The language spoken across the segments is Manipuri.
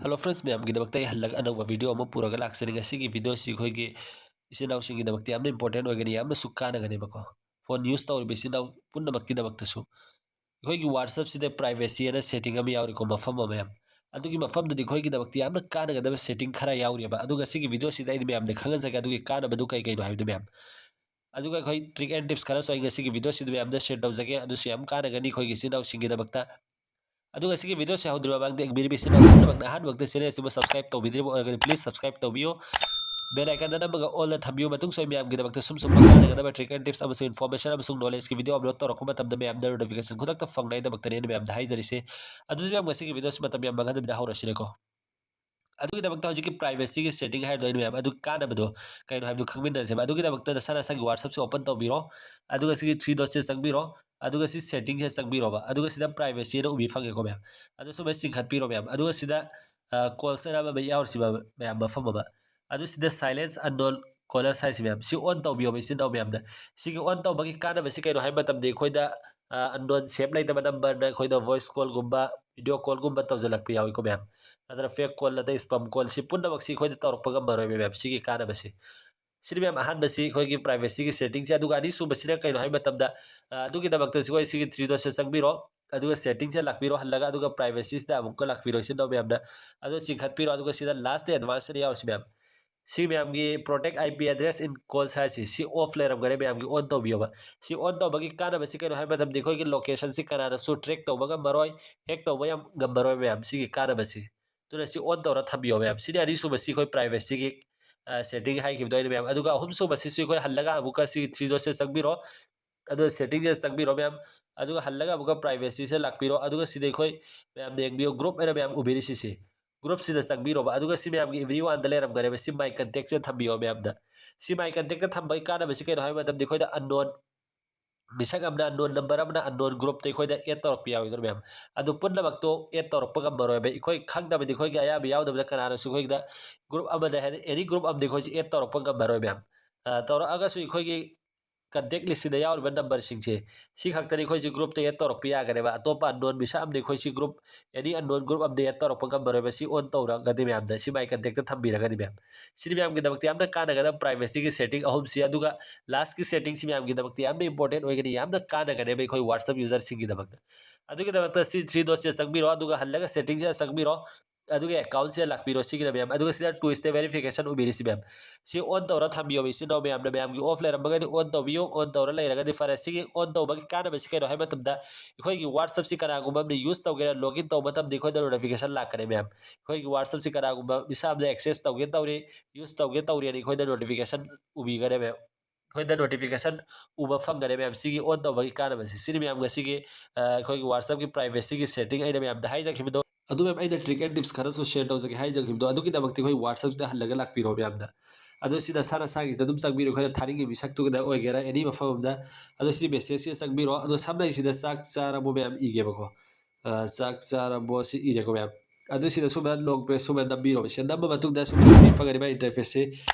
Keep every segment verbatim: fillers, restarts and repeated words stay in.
Hello friends, ꯃꯌꯥꯝꯒꯤꯗꯃꯛꯇ ꯑꯩ ꯍꯜꯂꯒ ꯑꯅꯧꯕ video ꯑꯃ ꯄꯨꯔꯒ ꯂꯥꯛꯆꯅꯤ꯫ ꯉꯁꯤꯒꯤ videoꯁꯤ ꯑꯩꯈꯣꯏꯒꯤ ꯏꯆꯤꯟ ꯏꯅꯥꯎꯁꯤꯡꯒꯤꯗꯃꯛꯇ ꯌꯥꯝꯅ important ꯑꯣꯏꯒꯅꯤ, ꯌꯥꯝꯅꯁꯨ ꯀꯥꯟꯅꯒꯅꯦꯕꯀꯣ꯫ Phone use ꯇꯧꯔꯤꯕ ꯏꯆꯤꯟ ꯏꯅꯥꯎ ꯄꯨꯝꯅꯃꯛꯀꯤꯗꯃꯛꯇꯁꯨ ꯑꯩꯈꯣꯏꯒꯤ WhatsAppꯁꯤꯗ privacy ꯑꯅ setting ꯑꯃ ꯌꯥꯎꯔꯤꯀꯣ, ꯃꯐꯝ ꯑꯃ ꯃꯌꯥꯝ꯫ ꯑꯗꯨꯒꯤ ꯃꯐꯝꯗꯨꯗꯤ ꯑꯩꯈꯣꯏꯒꯤꯗꯃꯛꯇ ꯌꯥꯝꯅ ꯀꯥꯟꯅꯒꯗꯕ setting ꯈꯔ ꯌꯥꯎꯔꯤꯕ꯫ ꯑꯗꯨ ꯉꯁꯤꯒꯤ videoꯁꯤꯗ ꯑꯩꯅ ꯃꯌꯥꯝꯗ ꯈꯪꯍꯟꯖꯒꯦ, ꯑꯗꯨꯒꯤ ꯀꯥꯟꯅꯕꯗꯨ ꯀꯩ ꯀꯩꯅꯣ ꯍꯥꯏꯕꯗꯨ ꯃꯌꯥꯝ꯫ ꯑꯗꯨꯒ ꯑꯩꯈꯣꯏ trick and tips ꯈꯔꯁꯨ ꯑꯩ ꯉꯁꯤꯒꯤ videoꯁꯤꯗ ꯃꯌꯥꯝꯗ share ꯇꯧꯖꯒꯦ, ꯑꯗꯨꯁꯨ ꯌꯥꯝ ꯀꯥꯟꯅꯒꯅꯤ ꯑꯩꯈꯣꯏꯒꯤ ꯏꯆꯤꯟ ꯏꯅꯥꯎꯁꯤꯡꯒꯤꯗꯃꯛꯇ꯫ ꯑꯗꯨꯒ ꯁꯤꯒꯤ videoꯁꯦ ꯍꯧꯗ꯭ꯔꯤꯕ ꯃꯃꯥꯡꯗ ꯌꯦꯡꯕꯤꯔꯤꯕ ꯏꯆꯤꯟ ꯏꯅꯥꯎ ꯄꯨꯝꯅꯃꯛꯅ ꯑꯍꯥꯟꯕ ꯋꯛꯇ channel ꯑꯁꯤꯕꯨ subscribe ꯇꯧꯕꯤꯗ꯭ꯔꯤꯕ ꯑꯣꯏꯔꯒꯗꯤ please subscribe ꯇꯧꯕꯤꯌꯨ꯫ Bell iconꯗ ꯅꯝꯃꯒ allꯗ ꯊꯝꯕꯤꯌꯨ꯫ ꯃꯇꯨꯡꯁꯨ ꯑꯩ ꯃꯌꯥꯝꯒꯤꯗꯃꯛꯇ ꯁꯨꯝ ꯁꯨꯝ ꯀꯥꯟꯅꯒꯗꯕ trick and tips ꯑꯃꯁꯨꯡ information ꯑꯃꯁꯨꯡ knowledgeꯀꯤ video upload ꯇꯧꯔꯛꯄ ꯃꯇꯝꯗ ꯃꯌꯥꯝꯗ notification ꯈꯨꯗꯛꯇ ꯐꯪꯅꯉꯥꯏꯗꯃꯛꯇꯅꯤ ꯑꯩꯅ ꯃꯌꯥꯝꯗ ꯍꯥꯏꯖꯔꯤꯁꯦ꯫ ꯑꯗꯨꯗꯤ ꯃꯌꯥꯝ ꯉꯁꯤꯒꯤ videoꯁꯤ ꯃꯇꯝ ꯌꯥꯝ ꯃꯥꯡꯍꯟꯗꯕꯤꯗ ꯍꯧꯔꯁꯤꯔꯦꯀꯣ꯫ ꯑꯗꯨꯒꯤꯗꯃꯛꯇ ꯍꯧꯖꯤꯛꯀꯤ privacyꯒꯤ setting ꯍꯥꯏꯕꯗꯣ ꯑꯩꯅ ꯃꯌꯥꯝ ꯑꯗꯨ ꯀꯥꯟꯅꯕꯗꯣ ꯀꯩꯅꯣ ꯍꯥꯏꯕꯗꯨ ꯈꯪꯃꯤꯟꯅꯔꯁꯦꯕ꯫ ꯑꯗꯨꯒꯤꯗꯃꯛꯇ ꯅꯁꯥ ꯅꯁꯥꯒꯤ WhatsAppꯁꯦ open ꯇꯧꯕꯤꯔꯣ꯫ ꯑꯗꯨꯒ ꯁꯤꯒꯤ three dotꯁꯦ ꯆꯪꯕꯤꯔꯣ꯫ ꯑꯗꯨꯒ ꯁꯤ settingꯁꯦ ꯆꯪꯕꯤꯔꯣꯕ꯫ ꯑꯗꯨꯒ ꯁꯤꯗ privacyꯅ ꯎꯕꯤ ꯐꯪꯉꯦꯀꯣ ꯃꯌꯥꯝ꯫ ꯑꯗꯨ ꯁꯨꯃꯥꯏꯅ ꯆꯤꯡꯈꯠꯄꯤꯔꯣ ꯃꯌꯥꯝ꯫ ꯑꯗꯨꯒ ꯁꯤꯗ, ꯑ, calls ꯑꯅ ꯑꯃ ꯌꯥꯎꯔꯤꯁꯤ ꯃꯌꯥꯝ, ꯃꯐꯝ ꯑꯃ꯫ ꯑꯗꯨ ꯁꯤꯗ silence unknown callers ꯍꯥꯏꯁꯤ ꯃꯌꯥꯝ꯫ ꯁꯤ on ꯇꯧꯕꯤꯌꯣꯕ ꯏꯆꯤꯟ ꯏꯅꯥꯎ ꯃꯌꯥꯝꯅ꯫ ꯁꯤꯒꯤ on ꯇꯧꯕꯒꯤ ꯀꯥꯟꯅꯕꯁꯤ ꯀꯩꯅꯣ ꯍꯥꯏꯕ ꯃꯇꯝꯗ ꯑꯩꯈꯣꯏꯗ, ꯑ, unknown save ꯂꯩꯇꯕ numberꯅ ꯑꯩꯈꯣꯏꯗ voice callꯒꯨꯝꯕ, video callꯒꯨꯝꯕ ꯇꯧꯁꯤꯜꯂꯛꯄ ꯌꯥꯎꯏꯀꯣ ꯃꯌꯥꯝ꯫ ꯅꯠꯇ꯭ꯔꯒ fake call, ꯅꯠꯇ꯭ꯔꯒ spam call, ꯁꯤ ꯄꯨꯝꯅꯃꯛꯁꯤ ꯑꯩꯈꯣꯏꯗ ꯇꯧꯔꯛꯄ ꯉꯝꯃꯔꯣꯏꯕ ꯃꯌꯥꯝ, ꯁꯤꯒꯤ ꯀꯥꯟꯅꯕꯁꯤ꯫ ꯁꯤꯅꯤ ꯃꯌꯥꯝ ꯑꯍꯥꯟꯕꯁꯤ ꯑꯩꯈꯣꯏꯒꯤ privacyꯒꯤ settingꯁꯦ꯫ ꯑꯗꯨꯒ ꯑꯅꯤꯁꯨꯕꯁꯤꯅ ꯀꯩꯅꯣ ꯍꯥꯏꯕ ꯃꯇꯝꯗ, ꯑ, ꯑꯗꯨꯒꯤꯗꯃꯛꯇꯁꯨ ꯑꯩꯈꯣꯏ ꯁꯤꯒꯤ three dotꯁꯦ ꯆꯪꯕꯤꯔꯣ, ꯑꯗꯨꯒ settingꯁꯦ ꯂꯥꯛꯄꯤꯔꯣ, ꯍꯜꯂꯒ ꯑꯗꯨꯒ privacyꯁꯤꯗ ꯑꯃꯨꯛꯀ ꯂꯥꯛꯄꯤꯔꯣ ꯏꯆꯤꯟ ꯏꯅꯥꯎ ꯃꯌꯥꯝꯅ꯫ ꯑꯗꯨ ꯆꯤꯡꯈꯠꯄꯤꯔꯣ, ꯑꯗꯨꯒ ꯁꯤꯗ last advance ꯑꯅ ꯌꯥꯎꯔꯤꯁꯤ ꯃꯌꯥꯝ꯫ ꯁꯤ ꯃꯌꯥꯝꯒꯤ protect IP address in calls ꯍꯥꯏꯁꯤ, ꯁꯤ off ꯂꯩꯔꯝꯒꯅꯤ ꯃꯌꯥꯝꯒꯤ, on ꯇꯧꯕꯤꯌꯣꯕ꯫ ꯁꯤ on ꯇꯧꯕꯒꯤ ꯀꯥꯟꯅꯕꯁꯤ ꯀꯩꯅꯣ ꯍꯥꯏꯕ ꯃꯇꯝꯗ ꯑꯩꯈꯣꯏꯒꯤ locationꯁꯤ ꯀꯅꯥꯅꯁꯨ track ꯇꯧꯕ ꯉꯝꯃꯔꯣꯏ, hack ꯇꯧꯕ ꯌꯥꯝ ꯉꯝꯃꯔꯣꯏ ꯃꯌꯥꯝ, ꯁꯤꯒꯤ ꯀꯥꯟꯅꯕꯁꯤ꯫ ꯑꯗꯨꯅ ꯁꯤ on ꯇꯧꯔ ꯊꯝꯕꯤꯌꯣ ꯃꯌꯥꯝ꯫ ꯁꯤꯅꯤ ꯑꯅꯤꯁꯨꯕꯁꯤ ꯑꯩꯈꯣꯏ privacyꯒꯤ, ꯑ, setting ꯍꯥꯏꯈꯤꯕꯗꯣ ꯑꯩꯅ ꯃꯌꯥꯝ꯫ ꯑꯗꯨꯒ ꯑꯍꯨꯝꯁꯨꯕꯁꯤꯁꯨ ꯑꯩꯈꯣꯏ ꯍꯜꯂꯒ ꯑꯃꯨꯛꯀ ꯁꯤꯒꯤ three dotꯁꯦ ꯆꯪꯕꯤꯔꯣ꯫ ꯑꯗꯨꯒ settingꯁꯦ ꯆꯪꯕꯤꯔꯣ ꯃꯌꯥꯝ꯫ ꯑꯗꯨꯒ ꯍꯜꯂꯒ ꯑꯃꯨꯛꯀ privacyꯁꯦ ꯂꯥꯛꯄꯤꯔꯣ꯫ ꯑꯗꯨꯒ ꯁꯤꯗ ꯑꯩꯈꯣꯏ ꯃꯌꯥꯝꯅ ꯌꯦꯡꯕꯤꯌꯨ, group ꯍꯥꯏꯅ ꯃꯌꯥꯝ ꯎꯕꯤꯔꯤꯁꯤꯁꯦ꯫ Groupꯁꯤꯗ ꯆꯪꯕꯤꯔꯣꯕ꯫ ꯑꯗꯨꯒ ꯁꯤ ꯃꯌꯥꯝꯒꯤ everyoneꯗ ꯂꯩꯔꯝꯒꯅꯦꯕ꯫ ꯁꯤ my contactꯁꯦ ꯊꯝꯕꯤꯌꯣ ꯃꯌꯥꯝꯅ꯫ ꯁꯤ my contactꯇ ꯊꯝꯕꯒꯤ ꯀꯥꯟꯅꯕꯁꯤ ꯀꯩꯅꯣ ꯍꯥꯏꯕ ꯃꯇꯝꯗ ꯑꯩꯈꯣꯏꯗ unknown ꯃꯤꯁꯛ ꯑꯃꯅ, unknown number ꯑꯃꯅ unknown groupꯇ ꯑꯩꯈꯣꯏꯗ add ꯇꯧꯔꯛꯄ ꯌꯥꯎꯋꯤꯗꯅ ꯃꯌꯥꯝ꯫ ꯑꯗꯨ ꯄꯨꯝꯅꯃꯛꯇꯣ add ꯇꯧꯔꯛꯄ ꯉꯝꯃꯔꯣꯏꯕ꯫ ꯑꯩꯈꯣꯏ ꯈꯪꯗꯕꯗꯤ ꯑꯩꯈꯣꯏꯒꯤ ꯑꯌꯥꯕ ꯌꯥꯎꯗꯕꯗ ꯀꯅꯥꯅꯁꯨ ꯑꯩꯈꯣꯏꯗ group ꯑꯃꯗ ꯍꯥꯏꯗꯤ any group ꯑꯃꯗ ꯑꯩꯈꯣꯏꯁꯦ add ꯇꯧꯔꯛꯄ ꯉꯝꯃꯔꯣꯏ ꯃꯌꯥꯝ꯫ ꯑ, ꯇꯧꯔꯛꯑꯒꯁꯨ ꯑꯩꯈꯣꯏꯒꯤ contact list ꯁꯤꯗ ꯌꯥꯎꯔꯤꯕ number ꯁꯤꯡꯁꯦ, ꯁꯤ ꯈꯛꯇꯅꯤ ꯑꯩꯈꯣꯏꯁꯤ group ꯇ add ꯇꯧꯔꯛꯄ ꯌꯥꯒꯅꯦꯕ꯫ ꯑꯇꯣꯞꯄ unknown ꯃꯤꯁꯛ ꯑꯃꯗꯤ ꯑꯩꯈꯣꯏꯁꯤ group, any unknown group ꯑꯃꯗ add ꯇꯧꯔꯛꯄ ꯉꯝꯃꯔꯣꯏꯕ꯫ ꯁꯤ on ꯇꯧꯔꯒꯗꯤ ꯃꯌꯥꯝꯗ ꯁꯤ my contact ꯇ ꯊꯝꯕꯤꯔꯒꯗꯤ ꯃꯌꯥꯝ, ꯁꯤꯅꯤ ꯃꯌꯥꯝꯒꯤꯗꯃꯛꯇ ꯌꯥꯝꯅ ꯀꯥꯟꯅꯒꯗꯕ privacy ꯒꯤ setting ꯑꯍꯨꯝꯁꯤ꯫ ꯑꯗꯨꯒ last ꯀꯤ setting ꯁꯤ ꯃꯌꯥꯝꯒꯤꯗꯃꯛꯇ ꯌꯥꯝꯅ important ꯑꯣꯏꯒꯅꯤ, ꯌꯥꯝꯅ ꯀꯥꯟꯅꯒꯅꯦꯕ ꯑꯩꯈꯣꯏ WhatsApp user ꯁꯤꯡꯒꯤꯗꯃꯛꯇ꯫ ꯑꯗꯨꯒꯤꯗꯃꯛꯇ ꯁꯤ three dot ꯁꯤꯗ ꯆꯪꯕꯤꯔꯣ, ꯑꯗꯨꯒ ꯍꯜꯂꯒ setting ꯁꯤꯗ ꯆꯪꯕꯤꯔꯣ꯫ ꯑꯗꯨꯒ account ꯁꯤꯗ ꯂꯥꯛꯄꯤꯔꯣ, ꯁꯤꯒꯤꯗ ꯃꯌꯥꯝ꯫ ꯑꯗꯨꯒ ꯁꯤꯗ two step verification ꯎꯕꯤꯔꯤꯁꯤ ꯃꯌꯥꯝ, ꯁꯤ on ꯇꯧꯔ ꯊꯝꯕꯤꯌꯣ꯫ ꯏꯆꯤꯟ ꯏꯅꯥꯎ ꯃꯌꯥꯝꯅ ꯃꯌꯥꯝꯒꯤ off ꯂꯩꯔꯝꯃꯒꯗꯤ on ꯇꯧꯕꯤꯌꯨ, on ꯇꯧꯔ ꯂꯩꯔꯒꯗꯤ ꯐꯔꯦ꯫ ꯁꯤꯒꯤ on ꯇꯧꯕꯒꯤ ꯀꯥꯟꯅꯕꯁꯤ ꯀꯩꯅꯣ ꯍꯥꯏꯕ ꯃꯇꯝꯗ, ꯑꯩꯈꯣꯏꯒꯤ WhatsApp ꯁꯤ ꯀꯅꯥꯒꯨꯝꯕ ꯑꯃꯅ use ꯇꯧꯒꯦꯔꯥ, login ꯇꯧꯕ ꯃꯇꯝꯗ ꯑꯩꯈꯣꯏꯗ notification ꯂꯥꯛꯀꯅꯤ ꯃꯌꯥꯝ꯫ ꯑꯩꯈꯣꯏꯒꯤ WhatsApp ꯁꯤ ꯀꯅꯥꯒꯨꯝꯕ ꯃꯤꯁꯛ ꯑꯃꯅ access ꯇꯧꯒꯦ ꯇꯧꯔꯤ, use ꯇꯧꯒꯦ ꯇꯧꯔꯤ ꯍꯥꯏꯅ ꯑꯩꯈꯣꯏꯗ notification ꯎꯕꯤꯒꯅꯤ ꯃꯌꯥꯝ꯫ ꯑꯩꯈꯣꯏꯗ notification ꯎꯕ ꯐꯪꯒꯅꯤ ꯃꯌꯥꯝ꯫ ꯁꯤꯒꯤ on ꯇꯧꯕꯒꯤ ꯀꯥꯟꯅꯕꯁꯤ ꯁꯤꯅꯤ ꯃꯌꯥꯝ꯫ ꯉꯁꯤꯒꯤ, ꯑ, ꯑꯩꯈꯣꯏꯒꯤ WhatsApp ꯀꯤ privacy ꯒꯤ setting ꯑꯩꯅ ꯃꯌꯥꯝꯗ ꯍꯥꯏꯖꯈꯤꯕꯗꯣ, ꯑꯗꯨ ꯃꯌꯥꯝ ꯑꯩꯅ trick and tips ꯈꯔꯁꯨ share ꯇꯧꯖꯒꯦ ꯍꯥꯏꯖꯈꯤꯕꯗꯣ, ꯑꯗꯨꯒꯤꯗꯃꯛꯇꯤ ꯑꯩꯈꯣꯏ WhatsApp ꯁꯤꯗ ꯍꯜꯂꯒ ꯂꯥꯛꯄꯤꯔꯣ ꯃꯌꯥꯝꯗ꯫ ꯑꯗꯣ ꯁꯤꯗ ꯁꯥꯅ ꯁꯥꯒꯤꯗ ꯑꯗꯨꯝ ꯆꯪꯕꯤꯔꯣ, ꯑꯩꯈꯣꯏꯅ ꯊꯥꯅꯤꯡꯉꯤ ꯃꯤꯁꯛꯇꯨꯗ ꯑꯣꯏꯒꯦꯔꯥ, any ꯃꯐꯝ ꯑꯃꯗ꯫ ꯑꯗꯣ ꯁꯤ message ꯁꯤꯗ ꯆꯪꯕꯤꯔꯣ꯫ ꯑꯗꯣ ꯁꯝꯅ ꯑꯩ ꯁꯤꯗ "ꯆꯥꯛ ꯆꯥꯔꯕꯣ?" ꯃꯌꯥꯝ ꯏꯒꯦꯕꯀꯣ꯫ ꯑ, "ꯆꯥꯛ ꯆꯥꯔꯕꯣ?" ꯁꯤ ꯏꯔꯦꯀꯣ ꯃꯌꯥꯝ꯫ ꯑꯗꯨ ꯁꯤꯗ ꯁꯨꯃꯥꯏꯅ long press ꯁꯨꯃꯥꯏꯅ ꯅꯝꯕꯤꯔꯣ꯫ ꯁꯤꯗ ꯅꯝꯕ ꯃꯇꯨꯡꯗ ꯁꯨꯃꯥꯏꯅ ꯐꯪꯒꯅꯤ ꯃꯥꯒꯤ interface ꯁꯤ꯫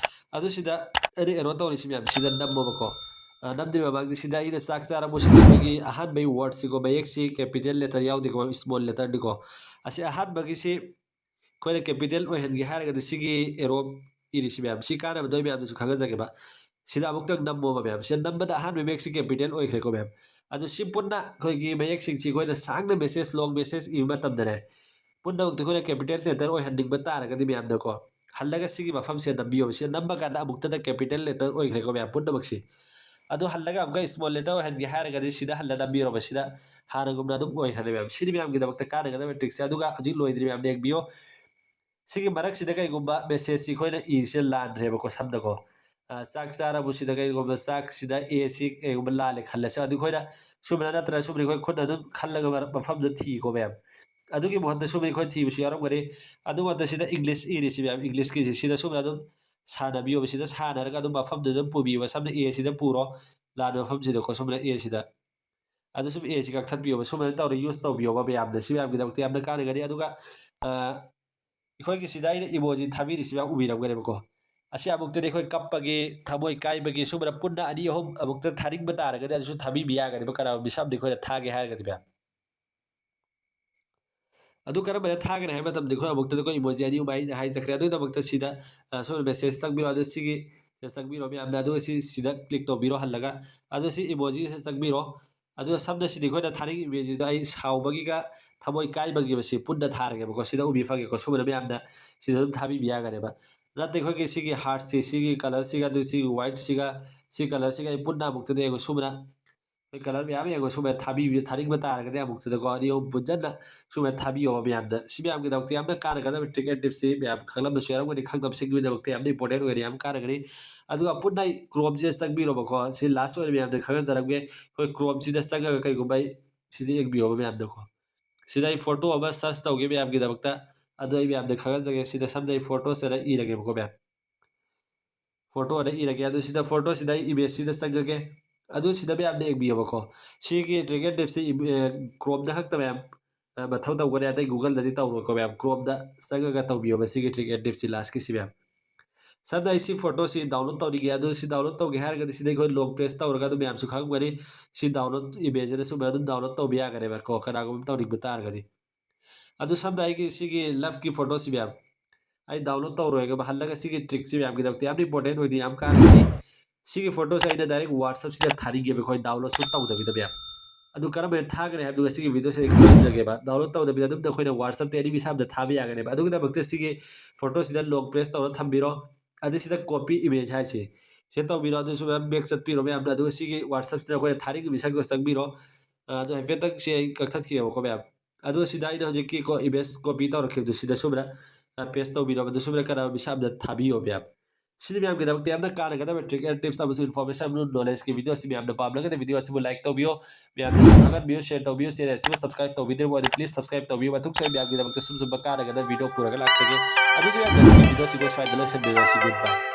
ꯑꯗꯨ ꯁꯤꯗ ꯑꯩꯅ arrow ꯇꯧꯔꯤꯁꯤ ꯃꯌꯥꯝ, ꯁꯤꯗ ꯅꯝꯃꯣꯕꯀꯣ꯫ ꯑ, ꯅꯝꯗ꯭ꯔꯤꯉꯩ ꯃꯃꯥꯡꯗ ꯁꯤꯗ ꯑꯩꯅ "ꯆꯥꯛ ꯆꯥꯔꯕꯣ?" ꯁꯤꯗ ꯑꯩꯈꯣꯏꯒꯤ ꯑꯍꯥꯟꯕꯒꯤ word ꯁꯤꯀꯣ, ꯃꯌꯦꯛꯁꯤ capital letter ꯌꯥꯎꯗꯦꯀꯣ, small letter ꯅꯤꯀꯣ꯫ ꯑꯁꯤ ꯑꯍꯥꯟꯕꯒꯤꯁꯤ ꯑꯩꯈꯣꯏꯅ capital ꯑꯣꯏꯍꯟꯒꯦ ꯍꯥꯏꯔꯒꯗꯤ ꯁꯤꯒꯤ arrow ꯏꯔꯤꯁꯤ ꯃꯌꯥꯝ, ꯁꯤ ꯀꯥꯟꯅꯕꯗꯣ ꯑꯩ ꯃꯌꯥꯝꯗꯁꯨ ꯈꯪꯍꯟꯖꯒꯦꯕ꯫ ꯁꯤꯗ ꯑꯃꯨꯛꯇꯪ ꯅꯝꯃꯣꯕ ꯃꯌꯥꯝ꯫ ꯁꯤꯗ ꯅꯝꯕꯗ ꯑꯍꯥꯟꯕ ꯃꯌꯦꯛꯁꯤ capital ꯑꯣꯏꯈ꯭ꯔꯦꯀꯣ ꯃꯌꯥꯝ꯫ ꯑꯗꯨ ꯁꯤ ꯄꯨꯟꯅ ꯑꯩꯈꯣꯏꯒꯤ ꯃꯌꯦꯛꯁꯤꯡꯁꯤ ꯑꯩꯈꯣꯏꯅ ꯁꯥꯡꯅ message, long message ꯏꯕ ꯃꯇꯝꯗꯅꯦ, ꯄꯨꯝꯅꯃꯛꯇ ꯑꯩꯈꯣꯏꯅ capital letter ꯑꯣꯏꯍꯟꯅꯤꯡꯕ ꯇꯥꯔꯒꯗꯤ ꯃꯌꯥꯝꯗꯀꯣ, ꯍꯜꯂꯒ ꯁꯤꯒꯤ ꯃꯐꯝꯁꯦ ꯅꯝꯕꯤꯌꯣꯕ꯫ ꯁꯤꯗ ꯅꯝꯕ ꯀꯥꯟꯗ ꯑꯃꯨꯛꯇꯗ capital letter ꯑꯣꯏꯈ꯭ꯔꯦꯀꯣ ꯃꯌꯥꯝ ꯄꯨꯝꯅꯃꯛꯁꯤ꯫ ꯑꯗꯣ ꯍꯜꯂꯒ ꯑꯃꯨꯛꯀ small letter ꯑꯣꯏꯍꯟꯒꯦ ꯍꯥꯏꯔꯒꯗꯤ ꯁꯤꯗ ꯍꯜꯂ ꯅꯝꯕꯤꯔꯣꯕ꯫ ꯁꯤꯗ ꯍꯥꯟꯅꯒꯨꯝꯅ ꯑꯗꯨꯝ ꯑꯣꯏꯈ꯭ꯔꯅꯤ ꯃꯌꯥꯝ꯫ ꯁꯤꯅꯤ ꯃꯌꯥꯝꯒꯤꯗꯃꯛꯇ ꯀꯥꯟꯅꯒꯗꯕ trick ꯁꯦ꯫ ꯑꯗꯨꯒ ꯍꯧꯖꯤꯛ ꯂꯣꯏꯗ꯭ꯔꯤ ꯃꯌꯥꯝ, ꯌꯦꯡꯕꯤꯌꯣ꯫ ꯁꯤꯒꯤ ꯃꯔꯛꯁꯤꯗ ꯀꯩꯒꯨꯝꯕ message ꯁꯤ ꯑꯩꯈꯣꯏꯅ ꯏꯔꯤꯁꯦ ꯂꯥꯟꯈ꯭ꯔꯦꯕꯀꯣ, ꯁꯝꯅꯀꯣ꯫ ꯑ, "ꯆꯥꯛ ꯆꯥꯔꯕꯣ?" ꯁꯤꯗ ꯀꯩꯒꯨꯝꯕ ꯆꯥꯛꯁꯤꯗ A ꯁꯤ ꯀꯩꯒꯨꯝꯕ ꯂꯥꯜꯂꯦ ꯈꯜꯂꯁꯦ꯫ ꯑꯗꯨ ꯑꯩꯈꯣꯏꯅ ꯁꯨꯃꯥꯏꯅ ꯅꯠꯇ꯭ꯔꯒ ꯁꯨꯃꯥꯏꯅ ꯑꯩꯈꯣꯏ ꯈꯨꯠꯅ ꯑꯗꯨꯝ ꯈꯜꯂꯒ ꯃꯔ-, ꯃꯐꯝꯗꯨ ꯊꯤꯀꯣ ꯃꯌꯥꯝ꯫ ꯑꯗꯨꯒꯤ ꯃꯍꯨꯠꯇ ꯁꯨꯃꯥꯏꯅ ꯑꯩꯈꯣꯏ ꯊꯤꯕꯁꯨ ꯌꯥꯎꯔꯝꯒꯅꯤ꯫ ꯑꯗꯨ ꯃꯍꯨꯠꯇ ꯁꯤꯗ English ꯏꯔꯤꯁꯤ ꯃꯌꯥꯝ, English ꯀꯤꯁꯤ ꯁꯤꯗ ꯁꯨꯃꯥꯏꯅ ꯑꯗꯨꯝ ꯁꯥꯟꯅꯕꯤꯌꯣꯕ꯫ ꯁꯤꯗ ꯁꯥꯟꯅꯔꯒ ꯑꯗꯨꯝ ꯃꯐꯝꯗꯨ ꯑꯗꯨꯝ ꯄꯨꯕꯤꯌꯣꯕ꯫ ꯁꯝꯅ A ꯁꯤꯗ ꯄꯨꯔꯣ, ꯂꯥꯟꯕ ꯃꯐꯝꯁꯤꯗꯀꯣ, ꯁꯨꯃꯥꯏꯅ A ꯁꯤꯗ꯫ ꯑꯗꯨ ꯁꯨꯝ A ꯁꯤ ꯀꯛꯊꯠꯄꯤꯌꯣꯕ꯫ ꯁꯨꯃꯥꯏꯅ ꯇꯧꯔ use ꯇꯧꯕꯤꯌꯣꯕ ꯃꯌꯥꯝꯅ꯫ ꯁꯤ ꯃꯌꯥꯝꯒꯤꯗꯃꯛꯇ ꯌꯥꯝꯅ ꯀꯥꯟꯅꯒꯅꯤ꯫ ꯑꯗꯨꯒ, ꯑ, ꯑꯩꯈꯣꯏꯒꯤ ꯁꯤꯗ ꯑꯩꯅ emoji ꯊꯥꯕꯤꯔꯤꯁꯤ ꯃꯌꯥꯝ ꯎꯕꯤꯔꯝꯒꯅꯦꯕꯀꯣ꯫ ꯑꯁꯤ ꯑꯃꯨꯛꯇꯗꯤ ꯑꯩꯈꯣꯏ ꯀꯞꯄꯒꯤ, ꯊꯃꯣꯏ ꯀꯥꯏꯕꯒꯤ, ꯁꯨꯝꯕꯗ ꯄꯨꯟꯅ ꯑꯅꯤ ꯑꯍꯨꯝ ꯑꯃꯨꯛꯇ ꯊꯥꯅꯤꯡꯕ ꯇꯥꯔꯒꯗꯤ ꯑꯗꯨꯁꯨ ꯊꯥꯕꯤꯕ ꯌꯥꯒꯅꯦꯕ, ꯀꯅꯥꯒꯨꯝꯕ ꯃꯤꯁꯛ ꯑꯃꯗ ꯑꯩꯈꯣꯏꯅ ꯊꯥꯒꯦ ꯍꯥꯏꯔꯒꯗꯤ, ꯃꯌꯥꯝ꯫ ꯑꯗꯨ ꯀꯔꯝꯕꯅ ꯊꯥꯒꯅꯤ ꯍꯥꯏꯕ ꯃꯇꯝꯗ ꯑꯩꯈꯣꯏ ꯑꯃꯨꯛꯇꯗ ꯑꯩꯈꯣꯏ emoji ꯑꯅꯤ ꯑꯍꯨꯝ ꯑꯩꯅ ꯍꯥꯏꯖꯈ꯭ꯔꯦ꯫ ꯑꯗꯨꯒꯤꯗꯃꯛꯇ ꯁꯤꯗ, ꯑ, ꯁꯣꯝꯗ message ꯆꯪꯕꯤꯔꯣ, ꯑꯗꯨ ꯁꯤꯒꯤ ꯁꯤꯗ ꯆꯪꯕꯤꯔꯣ ꯃꯌꯥꯝꯅ, ꯑꯗꯨꯒ ꯁꯤ, ꯁꯤꯗ click ꯇꯧꯕꯤꯔꯣ ꯍꯜꯂꯒ, ꯑꯗꯨ ꯁꯤ emoji ꯁꯤꯗ ꯆꯪꯕꯤꯔꯣ꯫ ꯑꯗꯨꯒ ꯁꯝꯅ ꯁꯤꯗꯤ ꯑꯩꯈꯣꯏꯅ ꯊꯥꯅꯤꯡꯉꯤꯕ emoji ꯗꯣ ꯑꯩ ꯁꯥꯎꯕꯒꯤꯒ ꯊꯃꯣꯏ ꯀꯥꯏꯕꯒꯤ ꯃꯁꯤ ꯄꯨꯟꯅ ꯊꯥꯔꯒꯦꯕꯀꯣ꯫ ꯁꯤꯗ ꯎꯕꯤ ꯐꯪꯉꯦꯀꯣ, ꯁꯨꯃꯥꯏꯅ ꯃꯌꯥꯝꯅ ꯁꯤꯗ ꯑꯗꯨꯝ ꯊꯥꯕꯤꯕ ꯌꯥꯒꯅꯦꯕ꯫ ꯅꯠꯇꯦ, ꯑꯩꯈꯣꯏꯒꯤ ꯁꯤꯒꯤ heart ꯁꯦ, ꯁꯤꯒꯤ colour ꯁꯤꯒ, ꯑꯗꯨ ꯁꯤꯒꯤ white ꯁꯤꯒ, ꯁꯤ colour ꯁꯤꯒ ꯑꯩ ꯄꯨꯟꯅ ꯑꯃꯨꯛꯇꯗ ꯌꯦꯡꯉꯣ, ꯁꯨꯃꯥꯏꯅ ꯑꯩꯈꯣꯏ colour ꯃꯌꯥꯝ ꯌꯦꯡꯉꯣ, ꯁꯨꯃꯥꯏꯅ ꯊꯥꯕꯤꯕ, ꯊꯥꯅꯤꯡꯕ ꯇꯥꯔꯒꯗꯤ ꯑꯃꯨꯛꯇꯗꯀꯣ ꯑꯅꯤ ꯑꯍꯨꯝ ꯄꯨꯟꯁꯤꯟꯅ ꯁꯨꯃꯥꯏꯅ ꯊꯥꯕꯤꯌꯣꯕ ꯃꯌꯥꯝꯗ꯫ ꯁꯤ ꯃꯌꯥꯝꯒꯤꯗꯃꯛꯇ ꯌꯥꯝꯅ ꯀꯥꯟꯅꯒꯗꯕ trick and tips ꯁꯤ ꯃꯌꯥꯝ ꯈꯪꯂꯝꯕꯁꯨ ꯌꯥꯎꯔꯝꯒꯅꯤ, ꯈꯪꯗꯕꯁꯤꯡꯒꯤꯗꯃꯛꯇ ꯌꯥꯝꯅ important ꯑꯣꯏꯒꯅꯤ, ꯌꯥꯝ ꯀꯥꯟꯅꯒꯅꯤ꯫ ꯑꯗꯨꯒ ꯄꯨꯟꯅ ꯑꯩ Chrome ꯁꯤꯗ ꯆꯪꯕꯤꯔꯣꯕꯀꯣ꯫ ꯁꯤ last ꯑꯣꯏꯅ ꯃꯌꯥꯝꯗ ꯈꯪꯍꯟꯖꯔꯝꯒꯦ꯫ ꯑꯩꯈꯣꯏ Chrome ꯁꯤꯗ ꯆꯪꯉꯒ ꯀꯩꯒꯨꯝꯕ ꯑꯩ ꯁꯤꯗ ꯌꯦꯡꯕꯤꯌꯣꯕ ꯃꯌꯥꯝꯗꯀꯣ꯫ ꯁꯤꯗ ꯑꯩ photo ꯑꯃ search ꯇꯧꯒꯦ ꯃꯌꯥꯝꯒꯤꯗꯃꯛꯇ꯫ ꯑꯗꯣ ꯑꯩ ꯃꯌꯥꯝꯗ ꯈꯪꯍꯟꯖꯒꯦ꯫ ꯁꯤꯗ ꯁꯝꯅ ꯑꯩ photo ꯁꯤꯗ ꯏꯔꯒꯦꯕꯀꯣ ꯃꯌꯥꯝ꯫ Photo ꯑꯅ ꯏꯔꯒꯦ꯫ ꯑꯗꯨ ꯁꯤꯗ photo ꯁꯤꯗ ꯑꯩ image ꯁꯤꯗ ꯆꯪꯉꯒꯦ꯫ ꯑꯗꯨ ꯁꯤꯗ ꯃꯌꯥꯝꯅ ꯌꯦꯡꯕꯤꯌꯣꯕꯀꯣ꯫ ꯁꯤꯒꯤ trick and tips ꯁꯤ ꯏꯝ-, ꯑ, Chrome ꯗ ꯈꯛꯇ ꯃꯌꯥꯝ, ꯑ, ꯃꯊꯧ ꯇꯧꯒꯅꯤ, ꯑꯇꯩ Google ꯗꯗꯤ ꯇꯧꯔꯣꯏꯀꯣ ꯃꯌꯥꯝ꯫ Chrome ꯗ ꯆꯪꯉꯒ ꯇꯧꯕꯤꯌꯣꯕ ꯁꯤꯒꯤ trick and tips ꯁꯤ last ꯀꯤꯁꯤ ꯃꯌꯥꯝ꯫ ꯁꯝꯅ ꯑꯩ ꯁꯤ photo ꯁꯤ download ꯇꯧꯅꯤꯡꯉꯦ꯫ ꯑꯗꯨ ꯁꯤ download ꯇꯧꯒꯦ ꯍꯥꯏꯔꯒꯗꯤ ꯁꯤꯗ ꯑꯩꯈꯣꯏ long press ꯇꯧꯔꯒ ꯑꯗꯨꯝ ꯃꯌꯥꯝꯁꯨ ꯈꯪꯉꯝꯒꯅꯤ꯫ ꯁꯤ download image ꯑꯅ ꯁꯨꯝꯕ ꯑꯗꯨꯝ download ꯇꯧꯕ ꯌꯥꯒꯅꯦꯕꯀꯣ, ꯀꯅꯥꯒꯨꯝꯕ ꯇꯧꯅꯤꯡꯕ ꯇꯥꯔꯒꯗꯤ꯫ ꯑꯗꯨ ꯁꯝꯅ ꯑꯩꯒꯤ ꯁꯤꯒꯤ love ꯀꯤ photo ꯁꯤ ꯃꯌꯥꯝ ꯑꯩ download ꯇꯧꯔꯣꯏꯒꯦꯕ, ꯍꯜꯂꯒ ꯁꯤꯒꯤ trick ꯁꯤ ꯃꯌꯥꯝꯒꯤꯗꯃꯛꯇ ꯌꯥꯝꯅ important ꯑꯣꯏꯗꯦ, ꯌꯥꯝ ꯀꯥꯟꯅꯒꯅꯤ꯫ ꯁꯤꯒꯤ photo ꯁꯦ ꯑꯩꯅ direct WhatsApp ꯁꯤꯗ ꯊꯥꯅꯤꯡꯉꯦꯕ, ꯑꯩꯈꯣꯏ download ꯁꯨ ꯇꯧꯗꯕꯤꯗ ꯃꯌꯥꯝ꯫ ꯑꯗꯨ ꯀꯔꯝꯍꯥꯏꯅ ꯊꯥꯒꯅꯤ ꯍꯥꯏꯕꯗꯨ ꯉꯁꯤꯒꯤ video ꯁꯤꯗ ꯑꯩ ꯈꯪꯍꯟꯖꯒꯦꯕ꯫ Download ꯇꯧꯗꯕꯤꯗ ꯑꯗꯨꯝ ꯅꯈꯣꯏꯅ WhatsApp ꯇ any ꯃꯤꯁꯛ ꯑꯃꯗ ꯊꯥꯕ ꯌꯥꯒꯅꯦꯕ꯫ ꯑꯗꯨꯒꯤꯗꯃꯛꯇ ꯁꯤꯒꯤ photo ꯁꯤꯗ long press ꯇꯧꯔ ꯊꯝꯕꯤꯔꯣ꯫ ꯑꯗꯨ ꯁꯤꯗ copy image ꯍꯥꯏꯁꯤ ꯁꯤ ꯇꯧꯕꯤꯔꯣ꯫ ꯑꯗꯨꯁꯨ ꯃꯌꯥꯝ back ꯆꯠꯄꯤꯔꯣ ꯃꯌꯥꯝꯅ꯫ ꯑꯗꯨꯒ ꯁꯤꯒꯤ WhatsApp ꯁꯤꯗ ꯑꯩꯈꯣꯏꯅ ꯊꯥꯅꯤꯡꯉꯤꯕ ꯃꯤꯁꯛꯇꯣ ꯆꯪꯕꯤꯔꯣ꯫ ꯑ, ꯑꯗꯨ ꯍꯥꯏꯐꯦꯠꯇꯪ ꯁꯤ ꯑꯩ ꯀꯛꯊꯠꯈꯤꯒꯦꯕꯀꯣ ꯃꯌꯥꯝ꯫ ꯑꯗꯨ ꯁꯤꯗ ꯑꯩꯅ ꯍꯧꯖꯤꯛꯀꯤ ꯀꯣ image copy ꯇꯧꯔꯛꯈꯤꯕꯗꯨ ꯁꯤꯗ ꯁꯨꯃꯥꯏꯅ, ꯑ, paste ꯇꯧꯕꯤꯔꯣ꯫ ꯑꯗꯨ ꯁꯨꯃꯥꯏꯅ ꯀꯅꯥ ꯃꯤꯁꯛ ꯑꯃꯗ ꯊꯥꯕꯤꯌꯣ ꯃꯌꯥꯝ꯫ ꯁꯤꯅꯤ ꯃꯌꯥꯝꯒꯤꯗꯃꯛꯇ ꯌꯥꯝꯅ ꯀꯥꯟꯅꯒꯗꯕ trick and tips ꯑꯃꯁꯨꯡ information ꯑꯃꯁꯨꯡ knowledge ꯀꯤ video ꯑꯁꯤ꯫ ꯃꯌꯥꯝꯅ ꯄꯥꯝꯂꯒꯗꯤ video ꯑꯁꯤꯕꯨ like ꯇꯧꯕꯤꯌꯣ, ꯃꯌꯥꯝꯅꯁꯨ ꯈꯪꯍꯟꯕꯤꯌꯨ, share ꯇꯧꯕꯤꯌꯨ꯫ Channel ꯑꯁꯤꯕꯨ subscribe ꯇꯧꯕꯤꯗ꯭ꯔꯤꯕ ꯑꯣꯏꯔꯗꯤ please subscribe ꯇꯧꯕꯤꯌꯨ꯫ ꯃꯇꯨꯡꯁꯨ ꯑꯩ ꯃꯌꯥꯝꯒꯤꯗꯃꯛꯇ ꯁꯨꯝ ꯁꯨꯝꯕ ꯀꯥꯟꯅꯒꯗꯕ video ꯄꯨꯔꯒ ꯂꯥꯛꯆꯒꯦ꯫ ꯑꯗꯨꯗꯤ ꯃꯌꯥꯝ ꯉꯁꯤꯒꯤ video ꯑꯁꯤꯕꯨ ꯁ꯭ꯋꯥꯏꯗ ꯂꯣꯏꯁꯤꯟꯕꯤꯔꯁꯤ꯫ Goodbye꯫